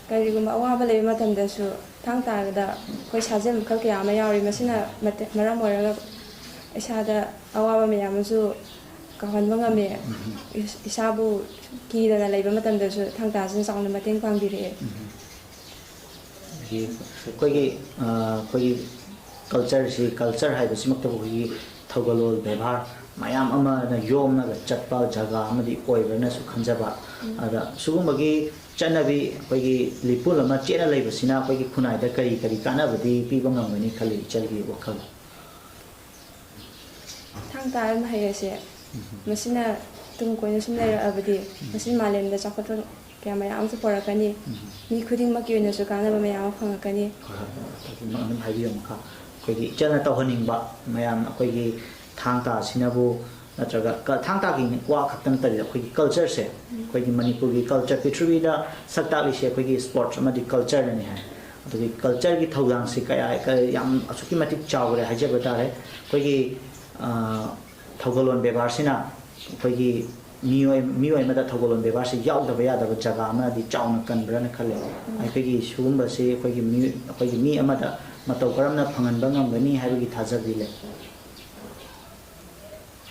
ꯀꯔꯤꯒꯨꯝꯕ ꯑꯋꯥꯕ ꯂꯩꯕ ꯃꯇꯝꯗꯁꯨ ꯊꯥꯡ ꯇꯥꯗ ꯑꯩꯈꯣꯏ ꯁꯥꯖꯦꯜ ꯃꯈꯜ ꯀꯌꯥ ꯑꯃ ꯌꯥꯎꯔꯤ꯫ ꯃꯁꯤꯅ ꯃꯇꯦ-, ꯃꯔꯝ ꯑꯣꯏꯔꯒ ꯏꯁꯥꯗ ꯑꯋꯥꯕ ꯃꯌꯥꯝ ꯑꯃꯁꯨ ꯀꯥꯎꯍꯟꯕ ꯉꯝꯃꯦ꯫ ꯏꯁ-, ꯏꯁꯥꯕꯨ ꯀꯤꯗꯅ ꯂꯩꯕ ꯃꯇꯝꯗꯁꯨ ꯊꯥꯡ ꯇꯥꯁꯤꯅ ꯆꯥꯎꯅ ꯃꯇꯦꯡ ꯄꯥꯡꯕꯤꯔꯛꯑꯦ꯫ ꯑꯗꯒꯤ ꯑꯩꯈꯣꯏꯒꯤ, ꯑ, ꯑꯩꯈꯣꯏꯒꯤ cultureꯁꯤ, culture ꯍꯥꯏꯕꯁꯤꯃꯛꯇꯕꯨ ꯑꯩꯈꯣꯏꯒꯤ ꯊꯧꯒꯜꯂꯣꯟ ꯕꯦꯕꯥꯔ ꯃꯌꯥꯝ ꯑꯃꯅ ꯌꯣꯝꯂꯒ ꯆꯠꯄ ꯖꯒꯥ ꯑꯃꯗꯤ ꯑꯣꯏꯕ꯭ꯔꯅꯁꯨ ꯈꯟꯖꯕ꯫ ꯑꯗ ꯁꯤꯒꯨꯝꯕꯒꯤ ꯆꯠꯅꯕꯤ ꯑꯩꯈꯣꯏꯒꯤ ꯂꯤꯄꯨꯟ ꯑꯃ ꯆꯦꯠꯅ ꯂꯩꯕꯁꯤꯅ ꯑꯩꯈꯣꯏꯒꯤ ꯈꯨꯟꯅꯥꯏꯗ ꯀꯔꯤ ꯀꯔꯤ ꯀꯥꯟꯅꯕꯗꯤ ꯄꯤꯕ ꯉꯝꯒꯅꯤ ꯈꯜꯂꯤ ꯏꯆꯜꯒꯤ ꯋꯥꯈꯜ? ꯊꯥꯡ ꯇꯥ ꯃꯍꯩ ꯑꯁꯦ ꯃꯁꯤꯅ ꯇꯨꯡ ꯀꯣꯏꯅ ꯁꯨꯝ ꯂꯩꯔꯛꯑꯕꯗꯤ ꯃꯁꯤ ꯃꯥꯂꯦꯝꯗ ꯆꯥꯎꯈꯠꯄ ꯃꯌꯥꯝ ꯑꯃꯁꯨ ꯄꯨꯔꯛꯀꯅꯤ꯫ ꯎꯝ꯫ ꯃꯤ ꯈꯨꯗꯤꯡꯃꯛꯀꯤ ꯑꯣꯏꯅꯁꯨ ꯀꯥꯟꯅꯕ ꯃꯌꯥꯝ ꯑꯃ ꯐꯪꯉꯛꯀꯅꯤ꯫ ꯍꯣꯏ, ꯍꯣꯏ, ꯍꯣꯏ꯫ ꯑꯗꯨꯝ, ꯑꯗꯨꯝ ꯍꯥꯏꯕꯤꯌꯨ ꯃꯈꯥ꯫ ꯑꯩꯈꯣꯏꯒꯤ ꯏꯆꯜꯅ ꯇꯧꯍꯟꯅꯤꯡꯕ ꯃꯌꯥꯝ, ꯑꯩꯈꯣꯏꯒꯤ ꯊꯥꯡ ꯇꯥ ꯑꯁꯤꯅꯕꯨ ꯅꯠꯇ꯭ꯔꯒ ꯀ-, ꯊꯥꯡ ꯇꯥꯒꯤ ꯋꯥ ꯈꯛꯇ ꯅꯠꯇꯕꯤꯗ ꯑꯩꯈꯣꯏꯒꯤ culture ꯁꯦ, ꯎꯝ꯫ ꯑꯩꯈꯣꯏꯒꯤ ꯃꯅꯤꯄꯨꯔꯒꯤ culture, ꯄ꯭ꯔꯤꯊꯤꯕꯤꯗ ꯁꯛ ꯇꯥꯛꯂꯤꯁꯦ ꯑꯩꯈꯣꯏꯒꯤ sports ꯑꯃꯗꯤ culture ꯅꯅꯤ ꯍꯥꯏ꯫ ꯑꯗꯨꯒꯤ culture ꯒꯤ ꯊꯧꯗꯥꯡꯁꯤ ꯀꯌꯥ, ꯀ-, ꯌꯥꯝ ꯑꯁꯨꯛꯀꯤ ꯃꯇꯤꯛ ꯆꯥꯎꯈ꯭ꯔꯦ ꯍꯥꯏꯖꯕ ꯇꯥꯔꯦ꯫ ꯑꯩꯈꯣꯏꯒꯤ, ꯑ, ꯊꯧꯒꯜꯂꯣꯟ ꯕꯦꯕꯥꯔꯁꯤꯅ ꯑꯩꯈꯣꯏꯒꯤ ꯃꯤꯑꯣꯏ, ꯃꯤꯑꯣꯏ ꯑꯃꯗ ꯊꯧꯒꯜꯂꯣꯟ ꯕꯦꯕꯥꯔꯁꯤ ꯌꯥꯎꯗꯕ ꯌꯥꯗꯕ ꯖꯒꯥ ꯑꯃꯗꯤ ꯆꯥꯎꯅ ꯀꯟꯕ꯭ꯔꯅ ꯈꯜꯂꯦ꯫ ꯎꯝ꯫ ꯑꯩꯈꯣꯏꯒꯤ ꯁꯤꯒꯨꯝꯕꯁꯤ ꯑꯩꯈꯣꯏꯒꯤ ꯃꯤ, ꯑꯩꯈꯣꯏꯒꯤ ꯃꯤ ꯑꯃꯗ ꯃꯇꯧ ꯀꯔꯝꯅ ꯐꯪꯍꯟꯕ ꯉꯝꯒꯅꯤ ꯍꯥꯏꯕꯒꯤ ꯊꯥꯖꯕꯤ ꯂꯩ?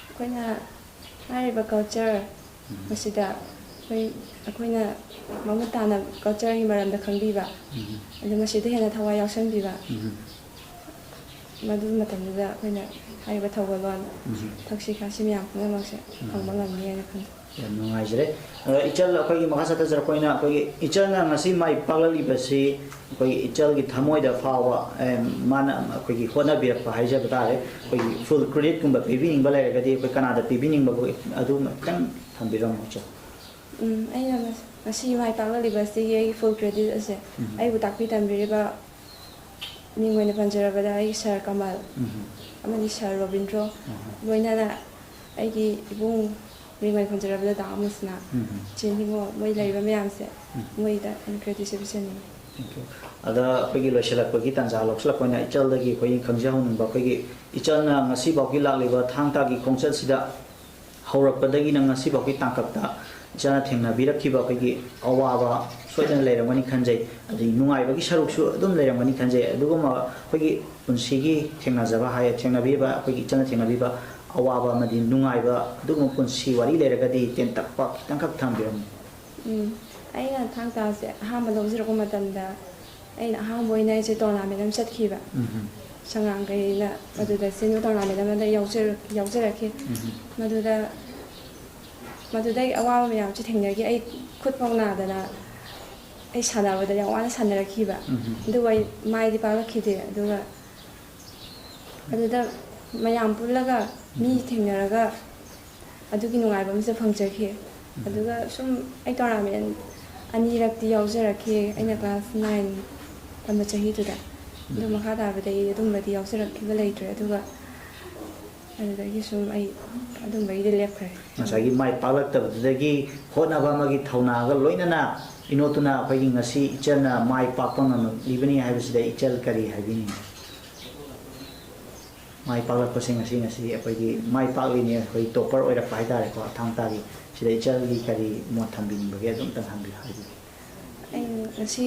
ꯑꯩꯈꯣꯏꯅ ꯍꯥꯏꯔꯤꯕ culture ꯎꯝ꯫ ꯃꯁꯤꯗ ꯑꯩꯈꯣꯏ, ꯑꯩꯈꯣꯏꯅ ꯃꯃꯨꯠ ꯇꯥꯅ culture ꯒꯤ ꯃꯔꯝꯗ ꯈꯪꯕꯤꯕ, ꯎꯝ꯫ ꯑꯗꯨ ꯃꯁꯤꯗ ꯍꯦꯟꯅ ꯊꯋꯥꯏ ꯌꯥꯎꯁꯟꯕꯤꯕ, ꯎꯝ꯫ ꯃꯗꯨ ꯃꯇꯝꯗꯨꯗ ꯑꯩꯈꯣꯏꯅ ꯍꯥꯏꯔꯤꯕ ꯊꯧꯒꯜꯂꯣꯟ, ꯎꯝ꯫ ꯊꯛꯁꯤ ꯈꯥꯁꯤ ꯃꯌꯥꯝ ꯄꯨꯝꯅꯃꯛꯁꯦ ꯎꯝ꯫ ꯐꯪꯕ ꯉꯝꯅꯤ ꯍꯥꯏꯅ ꯈꯟꯖꯩ꯫ ꯌꯥꯝ ꯅꯨꯡꯉꯥꯏꯖꯔꯦ꯫ ꯑꯗꯣ ꯏꯆꯜ, ꯑꯩꯈꯣꯏꯒꯤ ꯃꯈꯥ ꯆꯠꯊꯖꯔꯛꯄ ꯑꯣꯏꯅ ꯑꯩꯈꯣꯏꯒꯤ ꯏꯆꯜꯅ ꯉꯁꯤ ꯃꯥꯏ ꯄꯥꯛꯂꯛꯂꯤꯕꯁꯤ ꯑꯩꯈꯣꯏꯒꯤ ꯏꯆꯜꯒꯤ ꯊꯃꯣꯏꯗ ꯐꯥꯎꯕ, ꯑꯦ, ꯃꯥꯅ ꯑꯩꯈꯣꯏꯒꯤ ꯍꯣꯠꯅꯕꯤꯔꯛꯄ ꯍꯥꯏꯖꯕ ꯇꯥꯔꯦ꯫ ꯑꯩꯈꯣꯏꯒꯤ full credit ꯀꯨꯝꯕ ꯄꯤꯕꯤꯅꯤꯡꯕ ꯂꯩꯔꯒꯗꯤ ꯑꯩꯈꯣꯏ ꯀꯅꯥꯗ ꯄꯤꯕꯤꯅꯤꯡꯕ, ꯑꯩꯈꯣꯏ ꯑꯗꯨꯃ ꯈꯤꯇꯪ ꯊꯝꯕꯤꯔꯝꯃꯣ ꯏꯆꯜ꯫ ꯎꯝ, ꯑꯩꯅ ꯉꯁ-, ꯉꯁꯤ ꯃꯥꯏ ꯄꯥꯛꯂꯛꯂꯤꯕꯁꯤꯒꯤ ꯑꯩꯒꯤ full credit ꯑꯁꯦ ꯎꯝ꯫ ꯑꯩꯕꯨ ꯇꯥꯛꯄꯤ ꯇꯝꯕꯤꯔꯤꯕ ꯃꯤꯡ ꯑꯣꯏꯅ ꯄꯟꯖꯔꯕꯗ ꯑꯩꯒꯤ ꯁꯥꯔ ꯀꯃꯜ ꯎꯝ꯫ ꯑꯃꯗꯤ ꯁꯥꯔ ꯔꯣꯕꯤꯟꯗ꯭ꯔꯣ, ꯎꯝ꯫ ꯂꯣꯏꯅꯅ ꯑꯩꯒꯤ ꯏꯕꯨꯡ, ꯃꯤꯡ ꯑꯣꯏꯅ ꯄꯟꯖꯔꯕꯗ ꯗꯥ ꯑꯃꯨꯁꯅꯥ, ꯎꯝ꯫ ꯆꯦ ꯅꯤꯉꯣꯜ, ꯃꯣꯏ ꯂꯩꯔꯤꯕ ꯃꯌꯥꯝꯁꯦ, ꯎꯝ꯫ ꯃꯣꯏꯗ ꯑꯩꯅ credit ꯁꯦ ꯄꯤꯖꯅꯤꯡꯉꯤ꯫ Thank you꯫ ꯑꯗ ꯑꯩꯈꯣꯏꯒꯤ ꯂꯣꯏꯁꯤꯜꯂꯛꯄꯒꯤ ꯇꯥꯟꯖꯥ ꯂꯧꯁꯤꯜꯂꯛꯄ ꯑꯣꯏꯅ ꯏꯆꯜꯗꯒꯤ ꯑꯩꯈꯣꯏꯒꯤ ꯈꯪꯖꯍꯧꯅꯤꯡꯕ, ꯑꯩꯈꯣꯏꯒꯤ ꯏꯆꯜꯅ ꯉꯁꯤꯐꯥꯎꯒꯤ ꯂꯥꯛꯂꯤꯕ ꯊꯥꯡ ꯇꯥꯒꯤ ꯈꯣꯡꯆꯠꯁꯤꯗ ꯍꯧꯔꯛꯄꯗꯒꯤꯅ ꯉꯁꯤꯐꯥꯎꯒꯤ ꯇꯥꯡꯀꯛꯇ ꯏꯆꯥꯅ ꯊꯦꯡꯅꯕꯤꯔꯛꯈꯤꯕ ꯑꯩꯈꯣꯏꯒꯤ ꯑꯋꯥꯕ ꯁꯣꯏꯗꯅ ꯂꯩꯔꯝꯒꯅꯤ ꯈꯟꯖꯩ, ꯑꯗꯒꯤ ꯅꯨꯡꯉꯥꯏꯕꯒꯤ ꯁꯔꯨꯛꯁꯨ ꯑꯗꯨꯝ ꯂꯩꯔꯝꯒꯅꯤ ꯈꯟꯖꯩ꯫ ꯑꯗꯨꯒꯨꯝꯕ ꯑꯩꯈꯣꯏꯒꯤ ꯄꯨꯟꯁꯤꯒꯤ ꯊꯦꯡꯅꯖꯕ ꯍꯥꯏ, ꯊꯦꯡꯅꯕꯤꯕ, ꯑꯩꯈꯣꯏꯒꯤ ꯏꯆꯥꯅ ꯊꯦꯡꯅꯕꯤꯕ ꯑꯋꯥꯕ ꯑꯃꯗꯤ ꯅꯨꯡꯉꯥꯏꯕ ꯑꯗꯨꯒꯨꯝꯕ ꯄꯨꯟꯁꯤ ꯋꯥꯔꯤ ꯂꯩꯔꯒꯗꯤ ꯇꯦꯟꯇꯛꯄ ꯈꯤꯇꯪꯈꯛ ꯊꯝꯕꯤꯔꯝꯃꯨ꯫ ꯎꯝ, ꯑꯩꯅ ꯊꯥꯡ ꯇꯥꯁꯦ ꯑꯍꯥꯟꯕ ꯂꯧꯖꯔꯛꯄ ꯃꯇꯝꯗ ꯑꯩꯅ ꯑꯍꯥꯟꯕ ꯑꯣꯏꯅ ꯑꯩꯁꯦ tournament ꯑꯃ ꯆꯠꯈꯤꯕ꯫ ꯎꯝ꯫ ꯁꯉꯥꯡꯈꯩꯅ ꯃꯗꯨꯗ ꯁꯤꯟꯕ tournament ꯑꯃꯗ ꯌꯥꯎꯖꯔ-, ꯌꯥꯎꯖꯔꯛꯈꯤ꯫ ꯎꯝ꯫ ꯃꯗꯨꯗ, ꯃꯗꯨꯗ ꯑꯩ ꯑꯋꯥꯕ ꯃꯌꯥꯝꯁꯨ ꯊꯦꯡꯅꯈꯤ꯫ ꯑꯩ ꯈꯨꯠ ꯐꯥꯎ ꯅꯥꯗꯅ ꯑꯩ ꯁꯥꯟꯅꯕꯗ ꯌꯥꯝ ꯋꯥꯅ ꯁꯥꯟꯅꯔꯛꯈꯤꯕ꯫ ꯎꯝ꯫ ꯑꯗꯨꯕꯨ ꯑꯩ ꯃꯥꯏꯗꯤ ꯄꯥꯛꯂꯛꯈꯤꯗꯦ꯫ ꯑꯗꯨꯒ ꯑꯗꯨꯗ ꯃꯌꯥꯝ ꯄꯨꯜꯂꯒ ꯃꯤ ꯎꯝ꯫ ꯊꯦꯡꯅꯔꯒ ꯑꯗꯨꯒꯤ ꯅꯨꯡꯉꯥꯏꯕ ꯑꯃꯁꯨ ꯐꯪꯖꯈꯤ꯫ ꯎꯝ꯫ ꯑꯗꯨꯒ ꯁꯨꯝ ꯑꯩ tournament ꯑꯅꯤꯔꯛꯇꯤ ꯌꯥꯎꯖꯔꯛꯈꯤ ꯑꯩꯅ ꯀ꯭ꯂꯥꯁ ꯅꯥꯏꯟ ꯇꯝꯕ ꯆꯍꯤꯗꯨꯗ꯫ ꯑꯗꯨ ꯃꯈꯥ ꯇꯥꯕꯗ ꯑꯩ ꯑꯗꯨꯝꯕꯗꯤ ꯌꯥꯎꯖꯔꯛꯈꯤꯕ ꯂꯩꯇ꯭ꯔꯦ꯫ ꯑꯗꯨꯒ ꯑꯗꯨꯗꯒꯤ ꯁꯨꯝ ꯑꯩ ꯑꯗꯨꯝꯕꯒꯤꯗꯤ ꯂꯦꯞꯈ꯭ꯔꯦ꯫ ꯉꯁꯥꯏꯒꯤ ꯃꯥꯏ ꯄꯥꯛꯂꯛꯇꯕꯗꯨꯗꯒꯤ ꯍꯣꯠꯅꯕ ꯑꯃꯒꯤ ꯊꯧꯅꯥꯒ ꯂꯣꯏꯅꯅ ꯏꯅꯣꯠꯇꯨꯅ ꯑꯩꯈꯣꯏꯒꯤ ꯉꯁꯤ ꯏꯆꯜꯅ ꯃꯥꯏ ꯄꯥꯛꯄ ꯉꯝꯂꯤꯕꯅꯤ ꯍꯥꯏꯕꯁꯤꯗ ꯏꯆꯜ ꯀꯔꯤ ꯍꯥꯏꯕꯤꯅꯤꯡꯉꯤ? ꯃꯥꯏ ꯄꯥꯛꯂꯛꯄꯁꯤꯡ ꯑꯁꯤ ꯉꯁꯤ ꯑꯩꯈꯣꯏꯒꯤ ꯃꯥꯏ ꯄꯥꯛꯂꯤꯅꯤ, ꯑꯩꯈꯣꯏ ꯇꯣꯞꯄꯔ ꯑꯣꯏꯔꯛꯄ ꯍꯥꯏꯇꯥꯔꯦꯀꯣ, ꯊꯥꯡ ꯇꯥꯒꯤ꯫ ꯁꯤꯗ ꯏꯆꯜꯒꯤ ꯀꯔꯤ ꯃꯣꯠ ꯊꯝꯕꯤꯅꯤꯡꯕꯒꯦ? ꯑꯗꯨꯝꯇꯪ ꯍꯪꯕꯤꯌꯨ, ꯍꯥꯏꯕꯤꯌꯨ꯫ ꯑꯩ ꯉꯁꯤ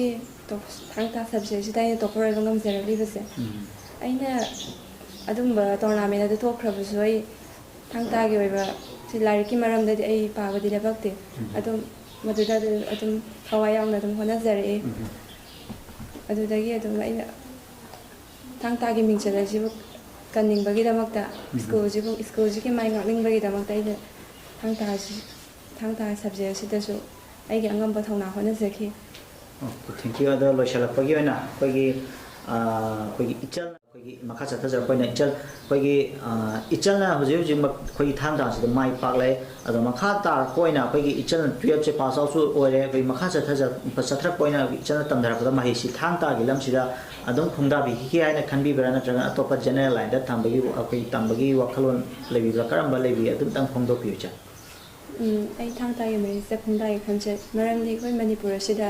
ꯇꯣꯞ-, ꯊꯥꯡ ꯇꯥ ꯁꯕꯖꯦꯛꯁꯤꯗ ꯑꯩꯅ ꯇꯣꯞꯄꯔ ꯑꯣꯏꯕ ꯉꯝꯖꯔꯛꯂꯤꯕꯁꯦ, ꯎꯝ꯫ ꯑꯩꯅ ꯑꯗꯨꯝꯕ ꯇꯣꯔꯅꯥꯃꯦꯟ ꯑꯗꯨ ꯊꯣꯛꯈ꯭ꯔꯕꯁꯨ ꯑꯩ ꯊꯥꯡ ꯇꯥꯒꯤ ꯑꯣꯏꯕ ꯁꯤ ꯂꯥꯏꯔꯤꯛꯀꯤ ꯃꯔꯝꯗꯗꯤ ꯑꯩ ꯄꯥꯕꯗꯤ ꯂꯦꯞꯄꯛꯇꯦ꯫ ꯎꯝ꯫ ꯑꯗꯨꯝ ꯃꯗꯨꯗ ꯑꯗꯨꯝ ꯊꯋꯥꯏ ꯌꯥꯎꯅ ꯑꯗꯨꯝ ꯍꯣꯠꯅꯖꯔꯛꯑꯦ꯫ ꯎꯝ꯫ ꯑꯗꯨꯗꯒꯤ ꯑꯗꯨꯝ ꯑꯩꯅ ꯊꯥꯡ ꯇꯥꯒꯤ ꯃꯤꯡꯆꯠ ꯑꯁꯤꯕꯨ ꯀꯟꯅꯤꯡꯕꯒꯤꯗꯃꯛꯇ, ꯎꯝ꯫ ꯁ꯭ꯀꯨꯜꯁꯤꯕꯨ, ꯁ꯭ꯀꯨꯜꯁꯤꯒꯤ ꯃꯥꯏ ꯉꯥꯛꯅꯤꯡꯕꯒꯤꯗꯃꯛꯇ ꯑꯩꯅ ꯊꯥꯡ ꯇꯥ ꯑꯁꯤ, ꯊꯥꯡ ꯇꯥ ꯁꯕꯖꯦꯛ ꯑꯁꯤꯗꯁꯨ ꯑꯩꯒꯤ ꯑꯉꯝꯕ ꯊꯧꯅꯥ ꯍꯣꯠꯅꯖꯈꯤ꯫ Okay, thank you꯫ ꯑꯗꯣ ꯂꯣꯏꯁꯤꯜꯂꯛꯄꯒꯤ ꯑꯣꯏꯅ ꯑꯩꯈꯣꯏꯒꯤ, ꯑ, ꯑꯩꯈꯣꯏꯒꯤ ꯏꯆꯜ, ꯑꯩꯈꯣꯏꯒꯤ ꯃꯈꯥ ꯆꯠꯊꯖꯔꯛꯄ ꯑꯣꯏꯅ ꯏꯆꯜ, ꯑꯩꯈꯣꯏꯒꯤ, ꯑ, ꯏꯆꯜꯅ ꯍꯧꯖꯤꯛ ꯍꯧꯖꯤꯛꯃꯛ ꯑꯩꯈꯣꯏꯒꯤ ꯊꯥꯡ ꯇꯥꯁꯤꯗ ꯃꯥꯏ ꯄꯥꯛꯂꯦ꯫ ꯑꯗꯣ ꯃꯈꯥ ꯇꯥꯔꯛꯄ ꯑꯣꯏꯅ ꯑꯩꯈꯣꯏꯒꯤ ꯏꯆꯜꯅ ꯇꯨꯌꯦꯜꯞꯁꯦ ꯄꯥꯁ ꯑꯥꯎꯠꯁꯨ ꯑꯣꯏꯔꯦ꯫ ꯑꯩꯈꯣꯏ ꯃꯈꯥ ꯆꯠꯊꯖ-, ꯆꯠꯊꯔꯛꯄ ꯑꯣꯏꯅ ꯏꯆꯜꯅ ꯇꯝꯊꯔꯛꯄꯗ ꯃꯍꯩꯁꯤ ꯊꯥꯡ ꯇꯥꯒꯤ ꯂꯝꯁꯤꯗ ꯑꯗꯨꯝ ꯈꯣꯡꯗꯥꯕꯤꯈꯤꯒꯦ ꯍꯥꯏꯅ ꯈꯟꯕꯤꯕ꯭ꯔꯥ, ꯅꯠꯇ꯭ꯔꯒꯅ ꯑꯇꯣꯞꯄ ꯖꯦꯅꯦꯔꯦꯜ ꯂꯥꯏꯟꯗ ꯊꯝꯕꯒꯤ, ꯑꯩꯈꯣꯏ ꯇꯝꯕꯒꯤ ꯋꯥꯈꯜꯂꯣꯟ ꯂꯩꯕꯤꯕ꯭ꯔꯥ? ꯀꯔꯝꯕ ꯂꯩꯕꯤ? ꯑꯗꯨꯝꯇꯪ ꯐꯣꯡꯗꯣꯛꯄꯤꯌꯨ, ꯏꯆꯜ꯫ ꯎꯝ, ꯑꯩ ꯊꯥꯡ ꯇꯥꯒꯤ ꯃꯍꯩꯁꯤꯗ ꯈꯣꯡꯗꯥꯒꯦ ꯈꯟꯖꯩ꯫ ꯃꯔꯝꯗꯤ ꯑꯩꯈꯣꯏ ꯃꯅꯤꯄꯨꯔ ꯑꯁꯤꯗ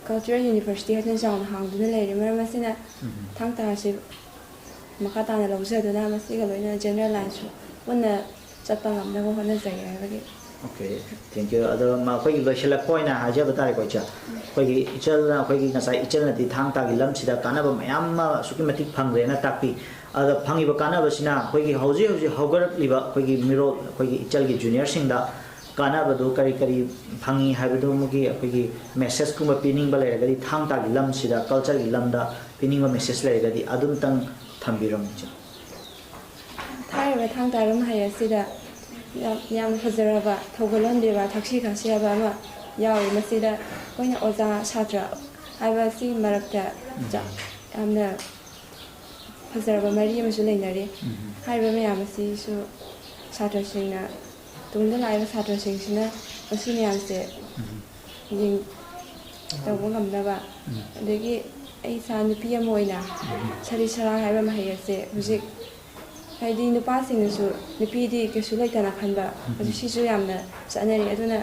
ꯀꯜꯆꯔꯦꯜ ꯌꯨꯅꯤꯚꯔꯁꯤꯇꯤ ꯍꯥꯏꯅ ꯆꯥꯎꯅ ꯍꯥꯡꯗꯨꯅ ꯂꯩꯔꯦ꯫ ꯃꯔꯝ ꯑꯁꯤꯅ ꯎꯝ꯫ ꯊꯥꯡ ꯇꯥ ꯑꯁꯤ ꯃꯈꯥ ꯇꯥꯅ ꯂꯧꯖꯗꯨꯅ ꯃꯁꯤꯒ ꯂꯣꯏꯅꯅ ꯖꯦꯅꯦꯔꯦꯜ ꯂꯥꯏꯟꯁꯨ ꯄꯨꯟꯅ ꯆꯠꯄ ꯉꯝꯅꯕ ꯍꯣꯠꯅꯖꯒꯦ ꯍꯥꯏꯕꯒꯤ꯫ Okay, thank you꯫ ꯑꯗꯣ ꯃ-, ꯑꯩꯈꯣꯏꯒꯤ ꯂꯣꯏꯁꯤꯜꯂꯛꯄ ꯑꯣꯏꯅ ꯍꯥꯏꯖꯕ ꯇꯥꯔꯦꯀꯣ, ꯏꯆꯜ꯫ ꯑꯩꯈꯣꯏꯒꯤ ꯏꯆꯜꯅ, ꯑꯩꯈꯣꯏꯒꯤ ꯉꯁꯥꯏ ꯏꯆꯜꯅꯗꯤ ꯊꯥꯡ ꯇꯥꯒꯤ ꯂꯝꯁꯤꯗ ꯀꯥꯟꯅꯕ ꯃꯌꯥꯝ ꯑꯃ ꯑꯁꯨꯛꯀꯤ ꯃꯇꯤꯛ ꯐꯪꯈ꯭ꯔꯦꯅ ꯇꯥꯛꯄꯤ꯫ ꯑꯗ ꯐꯪꯉꯤꯕ ꯀꯥꯟꯅꯕꯁꯤꯅ ꯑꯩꯈꯣꯏꯒꯤ ꯍꯧꯖꯤꯛ ꯍꯧꯖꯤꯛ ꯍꯧꯒꯠꯂꯛꯂꯤꯕ ꯑꯩꯈꯣꯏꯒꯤ ꯃꯤꯔꯣꯜ, ꯑꯩꯈꯣꯏꯒꯤ ꯏꯆꯜꯒꯤ ꯖꯨꯅꯤꯌꯔꯁꯤꯡꯗ ꯀꯥꯟꯅꯕꯗꯨ ꯀꯔꯤ ꯀꯔꯤ ꯐꯪꯉꯤ ꯍꯥꯏꯕꯗꯨꯃꯒꯤ ꯑꯩꯈꯣꯏꯒꯤ ꯃꯦꯁꯦꯖꯀꯨꯝꯕ ꯄꯤꯅꯤꯡꯕ ꯂꯩꯔꯒꯗꯤ, ꯊꯥꯡ ꯇꯥꯒꯤ ꯂꯝꯁꯤꯗ, ꯀꯜꯆꯔꯒꯤ ꯂꯝꯗ ꯄꯤꯅꯤꯡꯕ ꯃꯦꯁꯦꯖ ꯂꯩꯔꯒꯗꯤ ꯑꯗꯨꯝꯇꯪ ꯊꯝꯕꯤꯔꯝꯃꯨ, ꯏꯆꯦ꯫ ꯊꯥꯔꯤꯕ ꯊꯥꯡ ꯇꯥꯒꯤ ꯃꯍꯩ ꯑꯁꯤꯗ ꯌꯥꯝ, ꯌꯥꯝꯅ ꯐꯖꯔꯕ, ꯊꯧꯒꯜꯂꯣꯟ ꯕꯦꯕꯥꯔ, ꯊꯛꯁꯤ ꯈꯥꯁꯤ ꯍꯥꯏꯕ ꯑꯃ ꯌꯥꯎꯔꯤ꯫ ꯃꯁꯤꯗ ꯑꯩꯈꯣꯏꯅ ꯑꯣꯖꯥ ꯁꯥꯇ꯭ꯔ ꯍꯥꯏꯕ ꯑꯁꯤꯒꯤ ꯃꯔꯛꯇ ꯆ-, ꯌꯥꯝꯅ ꯐꯖꯔꯕ ꯃꯔꯤ ꯑꯃꯁꯨ ꯂꯩꯅꯔꯤ꯫ ꯎꯝ꯫ ꯍꯥꯏꯔꯤꯕ ꯃꯌꯥꯝ ꯑꯁꯤꯁꯨ ꯁꯥꯇ꯭ꯔꯁꯤꯡꯅ, ꯇꯨꯡꯗ ꯂꯥꯛꯏꯕ ꯁꯥꯇ꯭ꯔꯁꯤꯡꯁꯤꯅ ꯃꯁꯤ ꯃꯌꯥꯝꯁꯦ ꯎꯝ꯫ ꯌꯦꯡ ꯇꯧꯕ ꯉꯝꯅꯕ꯫ ꯑꯗꯒꯤ ꯑꯩ ꯏꯁꯥ ꯅꯨꯄꯤ ꯑꯃ ꯑꯣꯏꯅ ꯁꯔꯤꯠ ꯁꯔꯥꯠ ꯍꯥꯏꯕ ꯃꯍꯩ ꯑꯁꯦ ꯍꯧꯖꯤꯛ, ꯍꯥꯏꯗꯤ, ꯅꯨꯄꯥꯁꯤꯡꯅꯁꯨ ꯅꯨꯄꯤꯗꯤ ꯀꯩꯁꯨ ꯂꯩꯇꯅ ꯈꯟꯕ, ꯑꯗꯨ ꯁꯤꯁꯨ ꯌꯥꯝꯅ ꯆꯠꯅꯔꯤ꯫ ꯑꯗꯨꯅ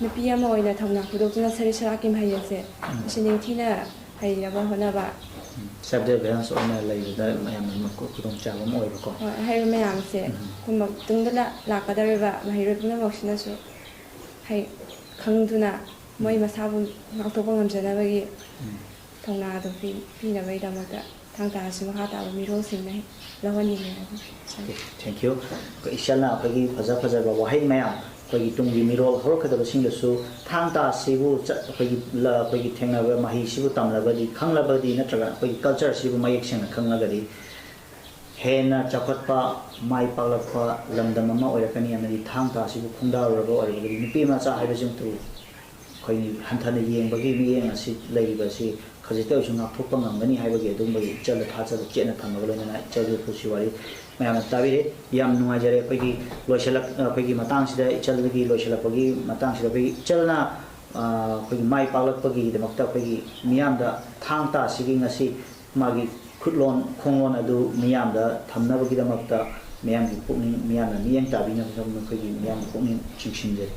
ꯅꯨꯄꯤ ꯑꯃ ꯑꯣꯏꯅ ꯊꯧꯅꯥ ꯐꯨꯗꯣꯛꯇꯨꯅ ꯁꯔꯤꯠ ꯁꯔꯥꯠꯀꯤ ꯃꯍꯩ ꯑꯁꯦ ꯑꯁꯤ ꯅꯤꯡꯊꯤꯅ ꯍꯩꯅꯕ ꯍꯣꯠꯅꯕ꯫ ꯁꯦꯜꯐ ꯗꯤꯐꯦꯟꯁ ꯑꯣꯏꯅ ꯂꯩꯕꯗ ꯃꯌꯥꯝꯅ ꯈꯨꯗꯣꯡꯆꯥꯕ ꯑꯃ ꯑꯣꯏꯕꯀꯣ꯫ ꯍꯣꯏ, ꯑꯍꯩꯕ ꯃꯌꯥꯝꯁꯦ ꯑꯩꯈꯣꯏ ꯃꯇꯨꯡꯗ ꯂꯥꯛꯀꯗꯧꯔꯤꯕ ꯃꯍꯩꯔꯣꯏ ꯄꯨꯝꯅꯃꯛꯁꯤꯅꯁꯨ ꯍꯩ ꯈꯪꯗꯨꯅ ꯃꯣꯏ ꯃꯁꯥꯕꯨ ꯉꯥꯛꯊꯣꯛꯄ ꯉꯝꯖꯅꯕꯒꯤ ꯊꯧꯅꯥꯗꯣ ꯄꯤ- ꯄꯤꯅꯕꯒꯤꯗꯃꯛꯇ ꯊꯥꯡ ꯇꯥ ꯑꯁꯤ ꯃꯈꯥ ꯇꯥꯕ ꯃꯤꯔꯣꯜꯁꯤꯡꯅ ꯂꯧꯍꯟꯅꯤꯡꯉꯦ ꯍꯥꯏꯕ꯫ ꯊꯦꯡꯀ꯭ꯌꯨ꯫ ꯑꯩꯈꯣꯏ ꯏꯆꯜꯅ ꯑꯩꯈꯣꯏꯒꯤ ꯐꯖ ꯐꯖꯕ ꯋꯥꯍꯩ ꯃꯌꯥꯝ, ꯑꯩꯈꯣꯏꯒꯤ ꯇꯨꯡꯒꯤ ꯃꯤꯔꯣꯜ ꯍꯧꯔꯛꯀꯗꯕꯁꯤꯡꯗꯁꯨ ꯊꯥꯡ ꯇꯥ ꯑꯁꯤꯕꯨ ꯆꯠ- ꯑꯩꯈꯣꯏꯒꯤ ꯂ- ꯑꯩꯈꯣꯏꯒꯤ ꯊꯦꯡꯅꯕ ꯃꯍꯩꯁꯤꯕꯨ ꯇꯝꯂꯕꯗꯤ, ꯈꯪꯂꯕꯗꯤ, ꯅꯠꯇ꯭ꯔꯒ ꯑꯩꯈꯣꯏꯒꯤ ꯀꯜꯆꯔꯁꯤꯕꯨ ꯃꯌꯦꯛ ꯁꯦꯡꯅ ꯈꯪꯂꯒꯗꯤ ꯍꯦꯟꯅ ꯆꯥꯎꯈꯠꯄ, ꯃꯥꯏ ꯄꯥꯛꯂꯛꯄ ꯂꯝꯗꯝ ꯑꯃ ꯑꯣꯏꯔꯛꯀꯅꯤ꯫ ꯑꯃꯗꯤ ꯊꯥꯡ ꯇꯥ ꯑꯁꯤꯕꯨ ꯈꯣꯡꯗꯥꯔꯨꯔꯕ ꯑꯣꯏꯔꯒꯗꯤ ꯅꯨꯄꯤ ꯃꯆꯥ ꯍꯥꯏꯕꯁꯤꯃꯛꯇꯕꯨ ꯑꯩꯈꯣꯏꯒꯤ ꯍꯟꯊꯅ ꯌꯦꯡꯕꯒꯤ ꯃꯤꯠꯌꯦꯡ ꯑꯁꯤ ꯂꯩꯔꯤꯕ ꯑꯁꯤ ꯈꯖꯤꯛꯇ ꯑꯣꯏꯔꯁꯨ ꯉꯥꯛꯊꯣꯛꯄ ꯉꯝꯒꯅꯤ ꯍꯥꯏꯕꯒꯤ ꯑꯗꯨꯝꯕꯒꯤ ꯏꯆꯜꯗ ꯊꯥꯖꯕ ꯆꯦꯠꯅ ꯊꯝꯃꯒ ꯂꯣꯏꯅꯅ ꯏꯆꯜꯒꯤ ꯄꯨꯟꯁꯤ ꯋꯥꯔꯤ ꯃꯌꯥꯝꯅ ꯇꯥꯕꯤꯔꯦ꯫ ꯌꯥꯝ ꯅꯨꯡꯉꯥꯏꯖꯔꯦ꯫ ꯑꯩꯈꯣꯏꯒꯤ ꯂꯣꯏꯁꯤꯜꯂꯛ- ꯑꯩꯈꯣꯏꯒꯤ ꯃꯇꯥꯡꯁꯤꯗ, ꯏꯆꯜꯒꯤ ꯂꯣꯏꯁꯤꯜꯂꯛꯄꯒꯤ ꯃꯇꯥꯡꯁꯤꯗ ꯑꯩꯈꯣꯏꯒꯤ ꯏꯆꯜꯅ, ꯑ, ꯑꯩꯈꯣꯏꯒꯤ ꯃꯥꯏ ꯄꯥꯛꯂꯛꯄꯒꯤꯗꯃꯛꯇ ꯑꯩꯈꯣꯏꯒꯤ ꯃꯤꯌꯥꯝꯗ ꯊꯥꯡ ꯇꯥ ꯑꯁꯤꯒꯤ ꯉꯁꯤ ꯃꯥꯒꯤ ꯈꯨꯠꯂꯣꯟ ꯈꯣꯡꯂꯣꯟ ꯑꯗꯨ ꯃꯤꯌꯥꯝꯗ ꯊꯝꯅꯕꯒꯤꯗꯃꯛꯇ ꯃꯤꯌꯥꯝꯒꯤ ꯄꯨꯛꯅꯤꯡ, ꯃꯤꯌꯥꯝꯅ ꯃꯤꯠꯌꯦꯡ ꯇꯥꯕꯤꯅꯕꯒꯤꯗꯃꯛ ꯑꯩꯈꯣꯏꯒꯤ ꯃꯤꯌꯥꯝꯒꯤ ꯄꯨꯛꯅꯤꯡ ꯆꯤꯡꯁꯤꯟꯖꯔꯤ꯫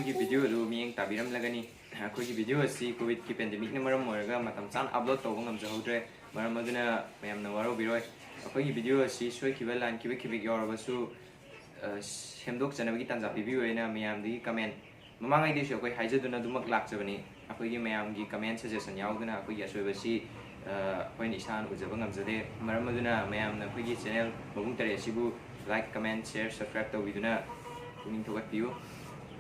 ꯑꯩꯈꯣꯏꯒꯤ video ꯑꯗꯨ ꯃꯤꯠꯌꯦꯡ ꯇꯥꯕꯤꯔꯝꯂꯒꯅꯤ꯫ ꯑꯩꯈꯣꯏꯒꯤ video ꯑꯁꯤ COVID-ꯀꯤ pandemic-ꯅ ꯃꯔꯝ ꯑꯣꯏꯔꯒ ꯃꯇꯝ ꯆꯥꯅ upload ꯇꯧꯕ ꯉꯝꯖꯍꯧꯗ꯭ꯔꯦ꯫ ꯃꯔꯝ ꯑꯗꯨꯅ ꯃꯌꯥꯝꯅ ꯋꯥꯔꯧꯕꯤꯔꯣꯏ꯫ ꯑꯩꯈꯣꯏꯒꯤ video ꯑꯁꯤ ꯁꯣꯏꯈꯤꯕ ꯂꯥꯟꯈꯤꯕ ꯈꯤꯕꯤꯛ ꯌꯥꯎꯔꯕꯁꯨ, ꯑ, ꯁꯦꯝꯗꯣꯛꯆꯅꯕꯒꯤ ꯇꯥꯟꯖꯥ ꯄꯤꯕꯤꯌꯨ ꯍꯥꯏꯅ ꯃꯌꯥꯝꯗꯒꯤ comment ꯃꯃꯥꯡꯉꯩꯗꯩꯁꯨ ꯑꯩꯈꯣꯏ ꯍꯥꯏꯖꯗꯨꯅ ꯑꯗꯨꯃꯛ ꯂꯥꯛꯆꯕꯅꯤ꯫ ꯑꯩꯈꯣꯏꯒꯤ ꯃꯌꯥꯝꯒꯤ comment suggestion ꯌꯥꯎꯗꯅ ꯑꯩꯈꯣꯏꯒꯤ ꯑꯁꯣꯏꯕꯁꯤ, ꯑ, ꯑꯩꯈꯣꯏꯅ ꯏꯁꯥꯅ ꯎꯖꯕ ꯉꯝꯖꯗꯦ꯫ ꯃꯔꯝ ꯑꯗꯨꯅ ꯃꯌꯥꯝꯅ ꯑꯩꯈꯣꯏꯒꯤ channel ꯃꯕꯨꯡ ꯇꯔꯦꯠ ꯑꯁꯤꯕꯨ like, comment, share, subscribe ꯇꯧꯕꯤꯗꯨꯅ ꯄꯨꯛꯅꯤꯡ ꯊꯧꯒꯠꯄꯤꯌꯨ꯫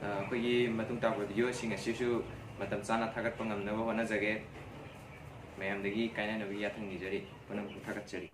ꯑ, ꯑꯩꯈꯣꯏꯒꯤ ꯃꯇꯨꯡ ꯇꯥꯔꯛꯄ video-ꯁꯤꯡ ꯑꯁꯤꯁꯨ ꯃꯇꯝ ꯆꯥꯅ ꯊꯥꯒꯠꯄ ꯉꯝꯅꯕ ꯍꯣꯠꯅꯖꯒꯦ꯫ ꯃꯌꯥꯝꯗꯒꯤ ꯀꯥꯏꯅꯅꯕꯒꯤ ꯌꯥꯊꯪ ꯅꯤꯖꯔꯤ꯫ ꯄꯨꯝꯅꯃꯛꯄꯨ ꯊꯥꯒꯠꯆꯔꯤ꯫